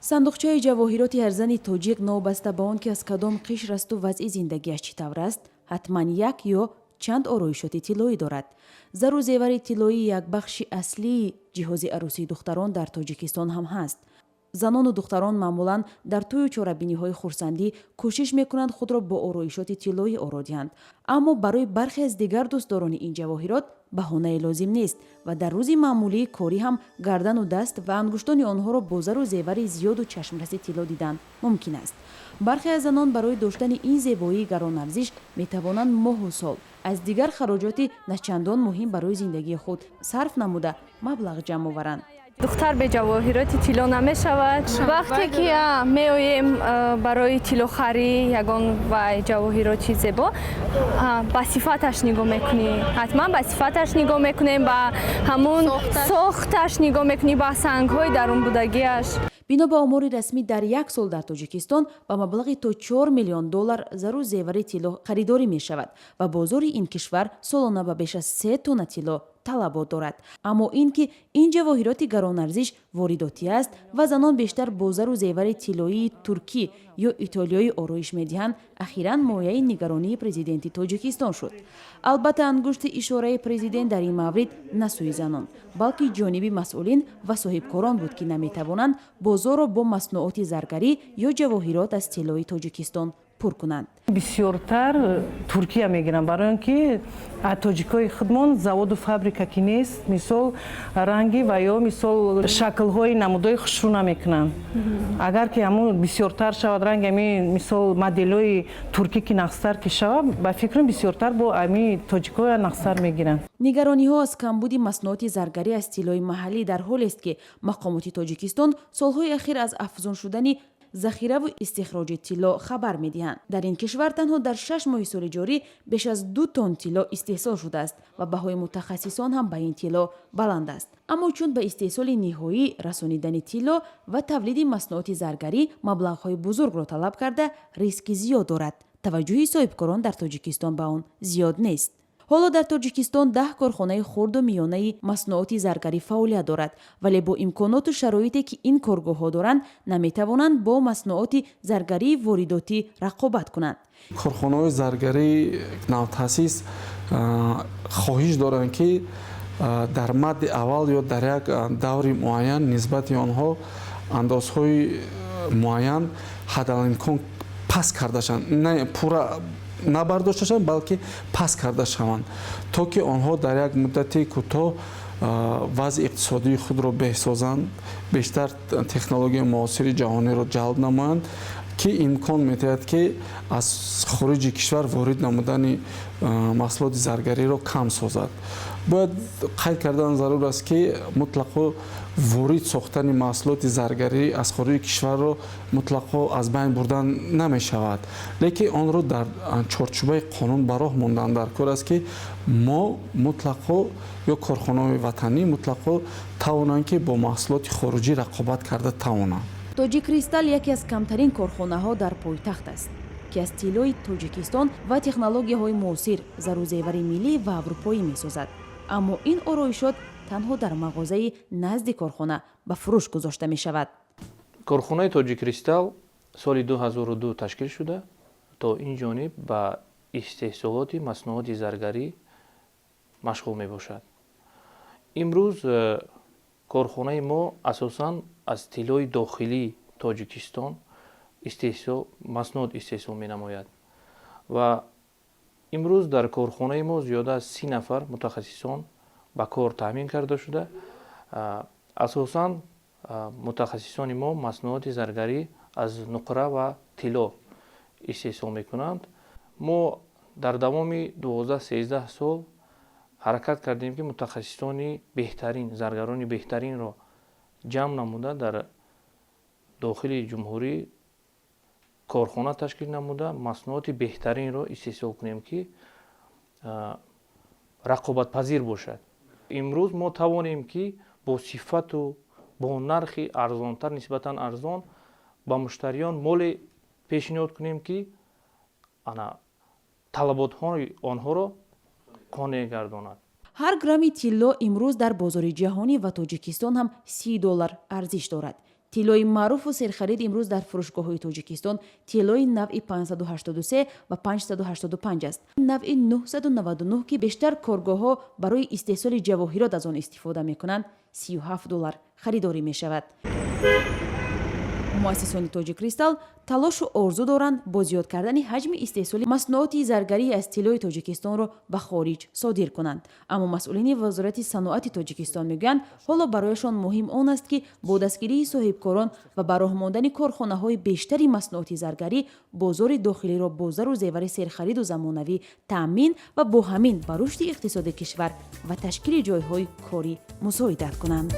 Сандуқчаи ҷавоҳироти ҳар зани тоҷик, новобаста ба он ки аз кадом қишр асту вазъи зиндагиаш чӣ тавр аст, ҳатман як ё чанд ороишоти тиллоӣ дорад. Зару зевари тиллоӣ як бахши аслии ҷиҳози арӯсии духтарон дар Тоҷикистон ҳам ҳаст. Занону духтарон маъмулан дар тӯю чорабиниҳои хурсандӣ кӯшиш мекунанд, худро бо ороишоти тиллоӣ оро диҳанд. Аммо барои бархе аз дигар дӯстдорони ин ҷавоҳирот баҳонае лозим нест ва дар рӯзи маъмулии корӣ ҳам гардану даст ва ангуштони онҳоро бо зару зевари зиёду чашмраси тилло дидан мумкин аст. Бархе аз занон барои доштани ин зебоии гаронарзиш метавонанд моҳу сол аз дигар хароҷоти начандон муҳим барои зиндагии худ сарф намуда, маблағ ҷамъ оваранд. Духтар бе ҷавоҳироти тилло намешавад. Вақте ки меоем барои тиллохарӣ, ягон вай ҷавоҳироти зебо, ба сифаташ нигоҳ мекунӣ. Ҳатман ба сифаташ нигоҳ мекунем, ба ҳамун сохташ нигоҳ мекунӣ, ба сангҳои дарунбудагиаш. Бино ба омори расмӣ, дар як сол дар Тоҷикистон ба маблағи то 4 миллион доллар зару зевари тилло харидорӣ мешавад ва бозори ин кишвар солона ба беш аз 3 тонна тилло талабот дорад. Аммо ин ки ин ҷавоҳироти гаронарзиш воридотӣ аст ва занон бештар бо зару зевари тиллоии туркӣ ё итолиёӣ ороиш медиҳанд, ахиран мояи нигаронии Президенти Тоҷикистон шуд. Албатта, ангушти ишораи президент дар ин маврид на сӯи занон, балки ҷониби масъулин ва соҳибкорон буд, ки наметавонанд бозорро бо маснуоти заргарӣ ё ҷавоҳирот аз тиллои Тоҷикистон пур кунанд. Бисёртар Туркия мегирам, барои он ки тоҷикои худмон заводу фабрика ки нест, мисол, ранги ва ё, мисол, шаклҳои намудои хушрӯ намекунанд. Агар ки ҳамун бисёртар шавад, ранги ами, мисол, моделҳои туркӣ ки нақстар ки шавад, ба фикрам, бисёртар бо ами тоҷикоя нақстар мегиранд. Нигарониҳо аз камбуди маснуоти заргарӣ аз тиллои маҳаллӣ дар ҳолест, ки мақомоти Тоҷикистон солҳои ахир аз афзун шудани захираву истихроҷи тилло хабар медиҳанд. Дар ин кишвар танҳо дар 6 моҳи соли ҷорӣ беш аз 2 тонн тилло истеҳсол шудааст ва баҳои мутахассисон ҳам ба ин тилло баланд аст. Аммо чун ба истеҳсоли ниҳоӣ расонидани тилло ва тавлиди маснуоти заргарӣ маблағҳои бузургро талаб карда, риски зиёд дорад, таваҷҷӯҳи соҳибкорон дар Тоҷикистон ба он зиёд нест. Ҳоло дар Тоҷикистон 10 корхонаи хурду миёнаи маснуоти заргарӣ фаъолият дорад, вале бо имконоту шароите, ки ин коргоҳҳо доранд, наметавонанд бо маснуоти заргарии воридотӣ рақобат кунанд. Корхонаҳои заргарии навтаъсис хоҳиш доранд, ки дар мадди аввал ё дар як даври муайян нисбати онҳо андозҳои муайян ҳадалимкон паст карда шаванд, на пурра набардошта шаванд, балки паст карда шаванд, то ки онҳо дар як муддати кӯтоҳ вазъи иқтисодии худро беҳсозанд, бештар технологияи муосири ҷаҳониро ҷалб намоянд, ки имкон медиҳад, ки аз хориҷи кишвар ворид намудани маҳсулоти заргариро кам созад. Бояд қайд кардан зарур аст, ки мутлақо ворид сохтани маҳсулоти заргарӣ аз хориҷи кишварро мутлақо аз байн бурдан намешавад, лекин онро дар чорчӯбаи қонун ба роҳ мондан дар кор аст, ки мо мутлақо ё корхонаҳои ватанӣ мутлақо тавонанд, ки бо маҳсулоти хориҷӣ рақобат карда тавонанд. Тоҷиккристал яке аз камтарин корхонаҳо дар пойтахт аст, ки аз тиллои Тоҷикистон ва технологияҳои муосир зару зевари миллӣ ва аврупоӣ месозад. Аммо ин ороишот танҳо дар мағозаи назди корхона ба фурӯш гузошта мешавад. Корхонаи Тоҷиккристал соли 2002 ташкил шуда, то ин ҷониб ба истеҳсолоти маснуоти заргарӣ машғул мебошад. Имрӯз корхонаи мо асосан аз тиллои дохилии Тоҷикистон маснуот истеҳсол менамояд ва имрӯз дар корхонаи мо зиёда аз 30 нафар мутахассисон ба кор таъмин карда шуда, асосан мутахассисони мо маснуоти заргарӣ аз нуқра ва тилло истеҳсол мекунанд. Мо дар давоми 12-13 сол ҳаракат кардем, ки мутахассисони беҳтарин, заргарони беҳтаринро ҷамъ намуда, дар дохили ҷумҳурӣ корхона ташкил намуда, маснуоти беҳтаринро истеҳсол кунем, ки рақобатпазир бошад. Имрӯз мо тавонем, ки бо сифату бо нархи арзонтар, нисбатан арзон, ба муштариён моле пешниҳод кунем, ки ана талаботҳои онҳоро қонеъ гардонад. Ҳар грамми тилло имрӯз дар бозори ҷаҳонӣ ва Тоҷикистон ҳам 30 доллар арзиш дорад. Тиллои маъруфу серхарид имрӯз дар фурӯшгоҳҳои Тоҷикистон тиллои навъи 583 ва 585 аст. Навъи 999, ки бештар коргоҳҳо барои истеҳсоли ҷавоҳирот аз он истифода мекунанд, 37 доллар харидорӣ мешавад. Муассисони «Тоҷиккристал» талошу орзу доранд, бо зиёд кардани ҳаҷми истеҳсоли маснуоти заргарӣ аз тиллои Тоҷикистонро ба хориҷ содир кунанд. Аммо масъулини Вазорати саноати Тоҷикистон мегӯянд, ҳоло барояшон муҳим он аст, ки бо дастгирии соҳибкорон ва ба роҳ мондани корхонаҳои бештари маснуоти заргарӣ бозори дохилиро бо зару зевари серхариду замонавӣ таъмин ва бо ҳамин ба рушди иқтисоди кишвар ва ташкили ҷойҳои корӣ мусоидат кунанд.